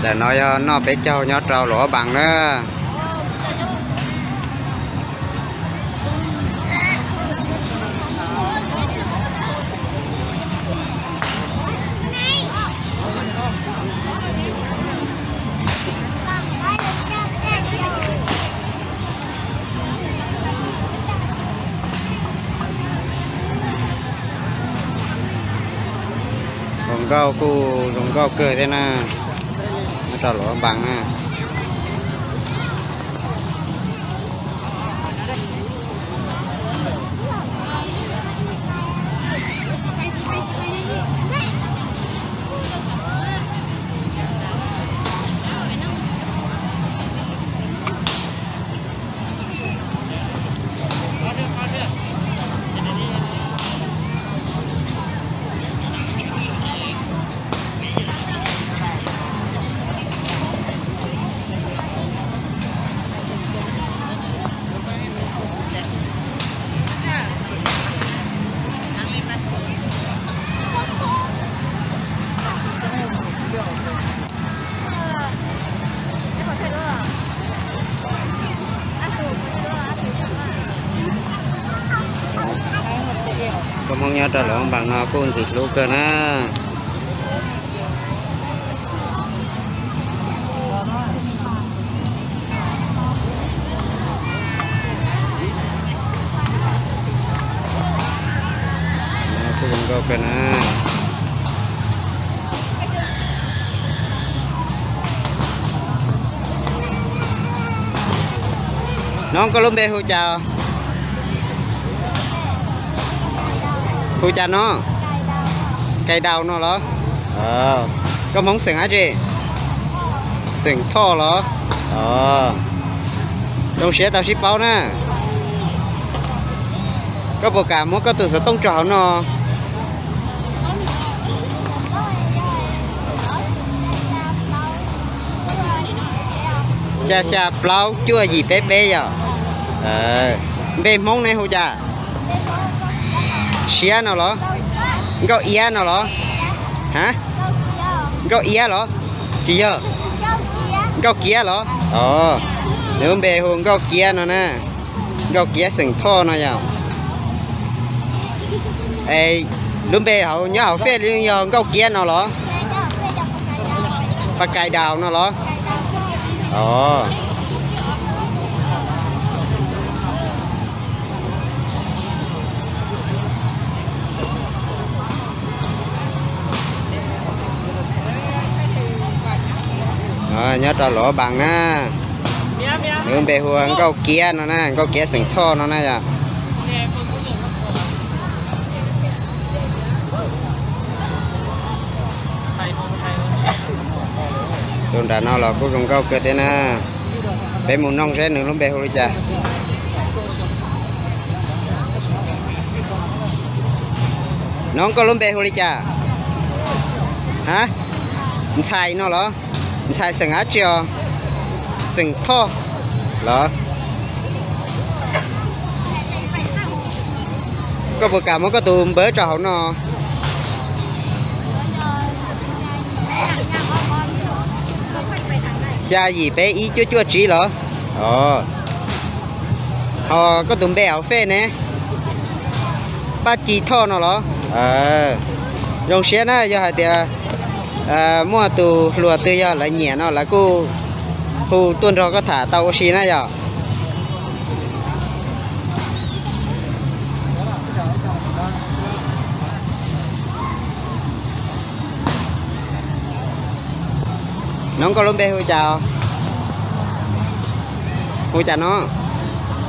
Tam no yog noj peb caug nyob rau Luam Vaj Npaas na. Zoo nkauj kuj zoo nkauj kawg thiab na. Nyob rau Luam Vaj Npaas na. Koj Hmoob nyob rau Luam Vaj Npaas no kuj ntxim hlub kawg na. Kuj zoo nkauj kawg na. Nov, koj lub npe hu cas? Hu cas no? Kais Daus no los? Koj Hmoob xeem dab tsi? Xeem Thoj los? Zoo siab tau sib paub na. Koj puas kam muab koj tus xov tooj tso hauv no? Xya xya plaub cuaj yim peb peb yom. Npe Hmoob ne hu cas? Siab no los? Nkauj Iab no los? Ha? Nkauj Iab los? Tsis yog. Nkauj Kiab los? Nws lub npe hu Nkauj Kiab no na. Nkauj Kiab xeem Thoj no yom. Es lub npe hauv nyob hauv Fej li yog Nkauj Kiab no los? Pas Kais Daus no los? Os. Nyob rau Luam Npaas na. Nws lub npe hu ua Nkauj Kiab no na, Nkauj Kiab xeem Thoj no na yom. Tus nram no los kuj zoo nkauj kawg thiab na. Peb mus noog seb nws lub npe hu li cas. Nov, koj lub npe hu li cas? Ha? Ntxhais no los? Ntxhais xeem dab tsi os? Xeem Thoj los? Koj puas kam muab koj tus npawb tso hauv no? Xya yim peb ib cuaj cuaj tsib los? Os. Ho koj tus npe hauv Fej ne? Paj Ci Thoj no los? Zoo siab na, yog hais tias muaj tus hluas twg yog lawv nyiam no lawv kuj hu tuaj nrog koj tham tau ua si na yom. Nov, koj lub npe hu cas? Hu cas no?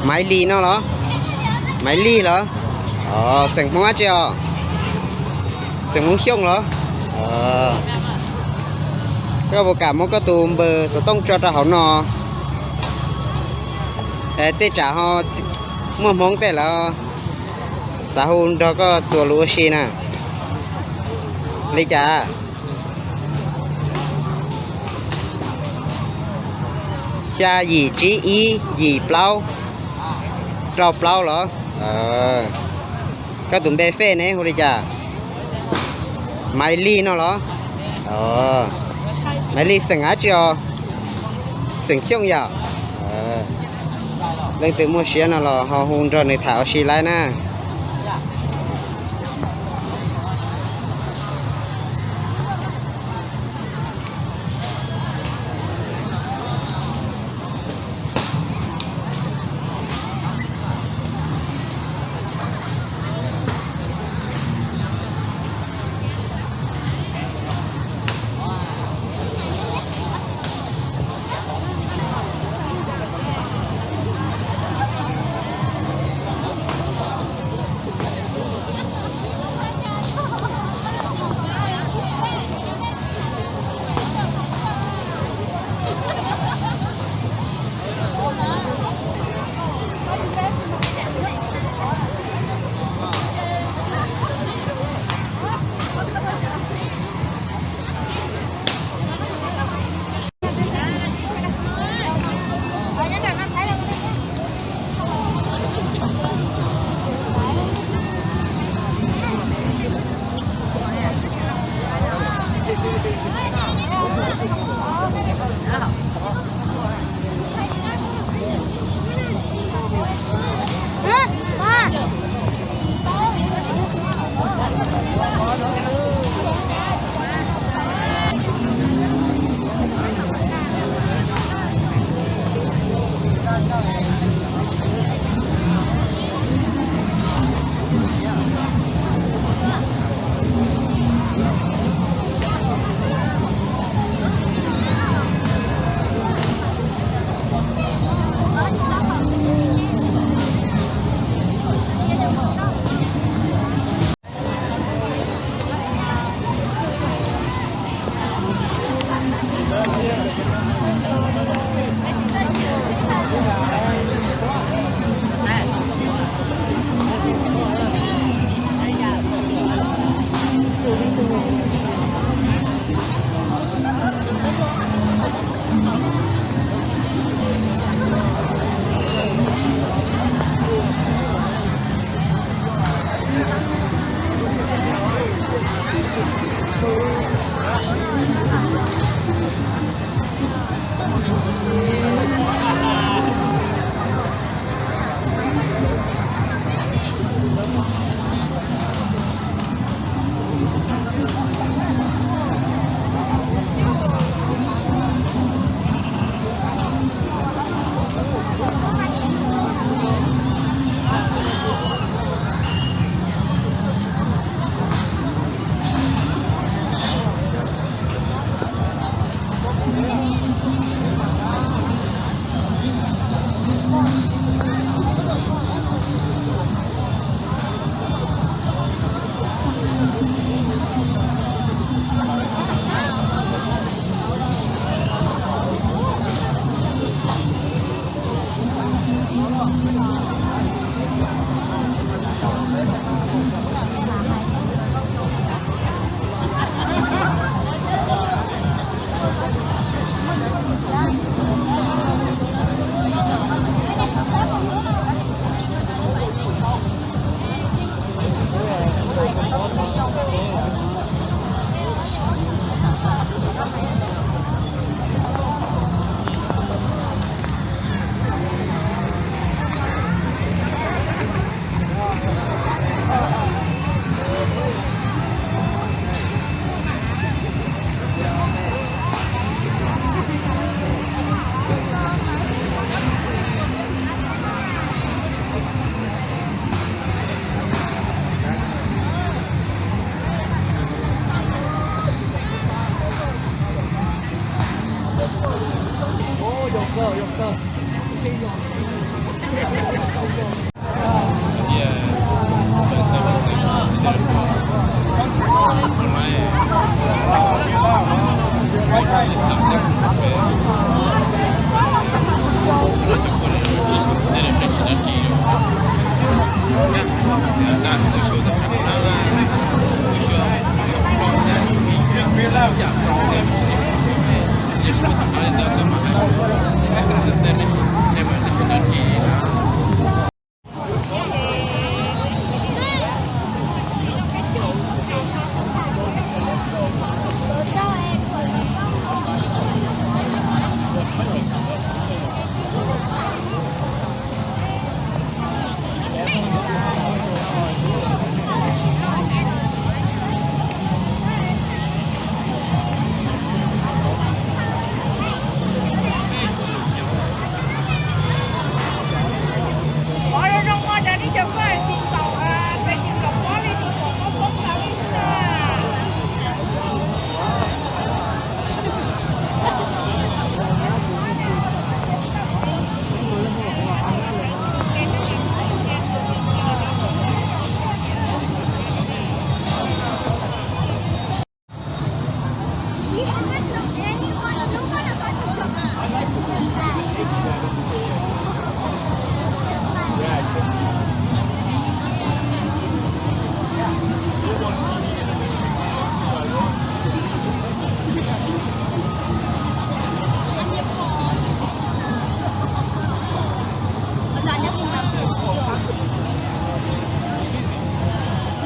Maiv Lis no los? Maiv Lis los? Xeem Hmoob dab tsi os? Xeem Hmoob Xyooj los? Koj puas kam muab koj tus npawb xov tooj tso rau hauv no? Tej tsam ho muaj Hmoob tej lawv xav hu nrog koj txuas lus ua si na. Li cas? Xya yim tsib ib yim plaub rau plaub los? Koj tus npe Fej ne hu li cas? Maiv Lis no los? Maiv Lig xeem dab tsi os? Xeem Xyooj yom. Leej twg muaj siab no los ho hu nrog nws tham ua si lawm na.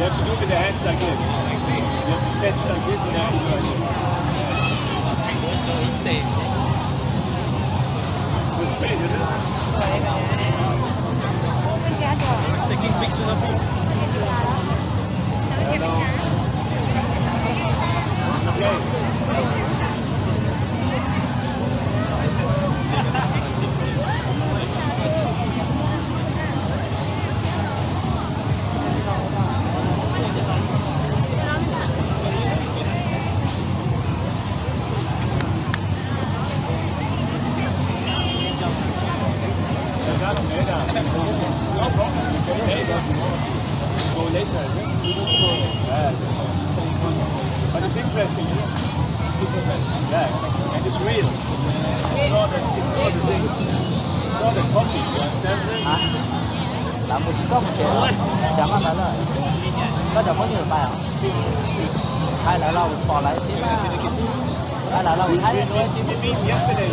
You have to do with the hands like this. You have to catch like this and then you do it. It's great, isn't it? Taking pictures of you. Hello. Okay. Go later. Yeah. But it's interesting, you know? It's interesting. Yeah, and it's real. It's not a, it's not a thing. It's not a copy, you understand? Hả? Làm một góc kìa. Chả bắt đầu rồi. Có chả có nhiều bài hả? Hay là lo bỏ lại tí mà. Hay là lo thái lên đuôi. You mean yesterday?